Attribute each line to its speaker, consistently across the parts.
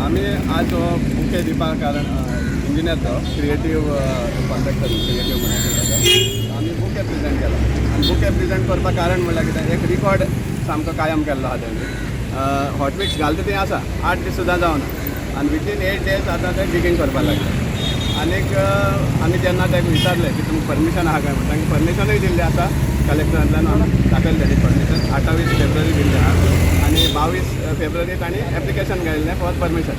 Speaker 1: आमी आज हो बुके दिवपा कारण इंजिनियर तो क्रिएटीव कॉन्ट्रॅक्टर, क्रिएटीव म्हणटा. आमी बुके प्रेजेंट केला आनी बुके प्रेजेंट करपा कारण म्हणल्यार कितें, एक रिकॉर्ड सामको कायम केल्लो आहा तेणी. हॉटमिक्स घालता तें आसा, 8 दीस सुद्दां जावना आनी विथीन 8 डेज आतां ते डिगींग करपाक लागले. आनीक आमी जेन्ना ताका विचारलें की तुमकां परमिशन आहा काय म्हणून, तांकां परमिशनूय दिल्लें आसा. कलेक्टरांतल्यान आमी दाखयलें तेणी परमिशन 28 फेब्रुवारी दिल्लें आहा आनी 22 फेब्रुवारी तांणी एप्लिकेशन घायिल्लें फॉर परमिशन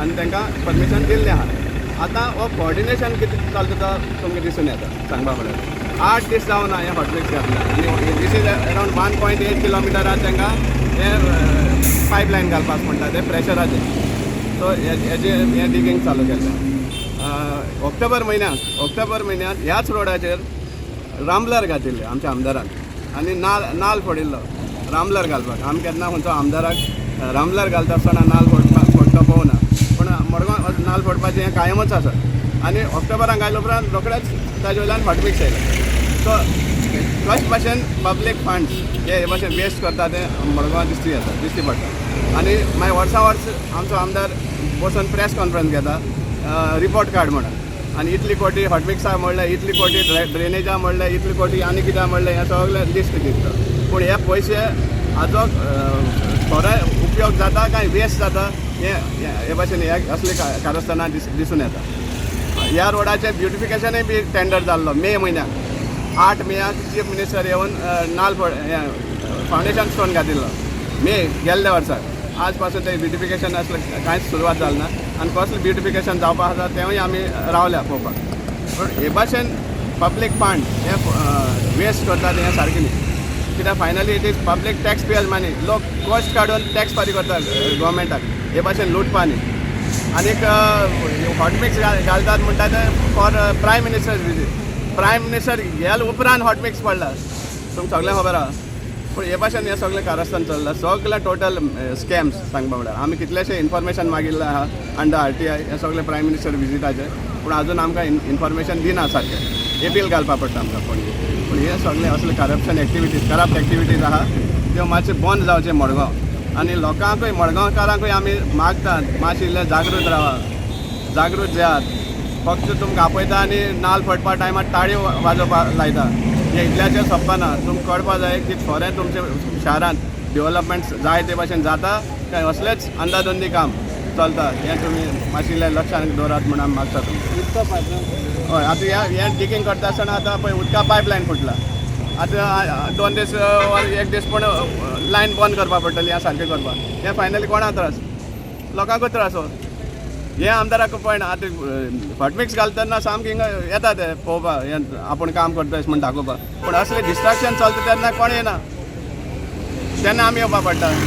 Speaker 1: आनी तांकां परमिशन दिल्लें आहा. आतां हो कॉर्डिनेशन कितें चलता तो तुमकां दिसून येता. सांगपा म्हळ्यार 8 दीस जावना हें हॉटमिक्स घातलां आनी this is around 1.8 किलोमिटरार तांकां हें पायपलायन घालपाक म्हणटा तें प्रेशराचें. सो हेजें हें डिगींग चालू केल्लें ऑक्टोबर म्हयन्यात. ऑक्टोबर म्हयन्यांत ह्याच रोडाचेर रामलर घातिल्ले आमच्या आमदारान आनी नाल नाल फोडिल्लो रामलर घालपाक. आमी केन्ना खंयचो आमदाराक रामलर घालता आसतना नाल फोडपा फोडटा पळोवना, पूण मडगांव नाल फोडपाचें हें कायमच आसा. आनी ऑक्टोबराक घायल्या उपरांत रोखडेच ताजे वयल्यान हॉटमिक्स येयलें. सो कशे भाशेन पब्लीक फंड्स हे हे भाशेन वेस्ट करता तें मडगांव दिश्टी येता, दिश्टी पडटा. आनी मागीर वर्सां वर्स आमचो आमदार बसून प्रेस कॉन्फरन्स घेता रिपोर्ट कार्ड म्हणून आनी इतली कोटी हॉटमिक्सा म्हणलें, इतली कोटी ड्रेनेजा म्हणलें, इतली कोटी आनी कित्याक म्हणलें, हें सगळें लिस्ट दिता. पूण हे पयशे हाजो खरो उपयोग जाता काय वेस्ट जाता, हें हे भाशेन हे असले कारस्थानां दिसून येता. ह्या रोडाचें ब्युटिफिकेशनूय बी टेंडर जाल्लो मे म्हयन्याक. 8 मेयाक चीफ मिनिस्टर येवन नाल हें फावंडेशन स्टोन घातिल्लो मे गेल्ल्या वर्साक. आज पासून ते ब्युटिफिकेशन असलें कांयच सुरवात जालें ना आनी कसलें ब्युटिफिकेशन जावपा आसा तेंवूय आमी रावल्या पळोवपाक. पूण हे भाशेन पब्लीक फंड हे वेस्ट करतात हें सारकें न्ही, कित्याक finally it is public tax payers money. लोक कश्ट काडून टॅक्स फारीक करता गव्हर्मेंटाक, हे भाशेन लुटपा न्ही. आनीक हॉटमिक्स घालतात म्हणटा ते for Prime Minister visit. Prime Minister गेले उपरांत हॉटमिक्स पडला, तुमकां सगळें खबर आहा. पूण हे भाशेन हें सगळें कारस्थान चल्लां, सगळें टोटल स्कॅम्स. सांगपा म्हळ्यार आमी कितलेशे इन्फॉर्मेशन मागिल्लें आहा अंडर आरटीआय हें सगळें प्रायम मिनिस्टर विजिटाचें, पूण अजून आमकां इन्फॉर्मेशन दिना सारकें. एपील घालपा पडटा आमकां पणजे. पूण हे सगळें असले करप्शन एक्टिविटीज, करप्ट एक्टिविटीज आहा, त्यो मातशें बंद जावचें मडगांव. आनी लोकांकूय, मडगांवकारांकूय आमी मागतात, मातशें इल्लें जागृत रावा, जागृत जायात. फक्त तुमकां आपयता आनी नाल फोडपा टायमार ताळयो वाजोवपा लायता, हें इतल्याचेर सोंपना. तुमकां कळपा जाय की खरें तुमच्या शारांत डेवलपमेंट जाय ते भाशेन जाता काय असलेच अंदाधुंदी काम चलता, हें तुमी मातशें इल्लें लक्षांत दवरात म्हूण आमी मागता तुमकां.
Speaker 2: उदका पायपलायन.
Speaker 1: हय, आतां ह्या हें डिगींग करता आसतना आतां पळय उदका पायपलायन फुटला. आतां 2 दीस वा एक दीस पूण लायन बंद करपा पडटली. हें सारकें करपाक हें फायनली कोणाक त्रास? लोकांकूच त्रास. हो हे आमदाराक पळयना. आतां हॉटमिक्स घालतना तेन्ना सामकें हिंगा येता ते पळोवपाक, हें आपूण काम करता अशें म्हण दाखोवपाक. पूण असलें डिस्ट्रक्शन चलता तेन्ना कोण येना, तेन्ना आमी येवपा पडटा.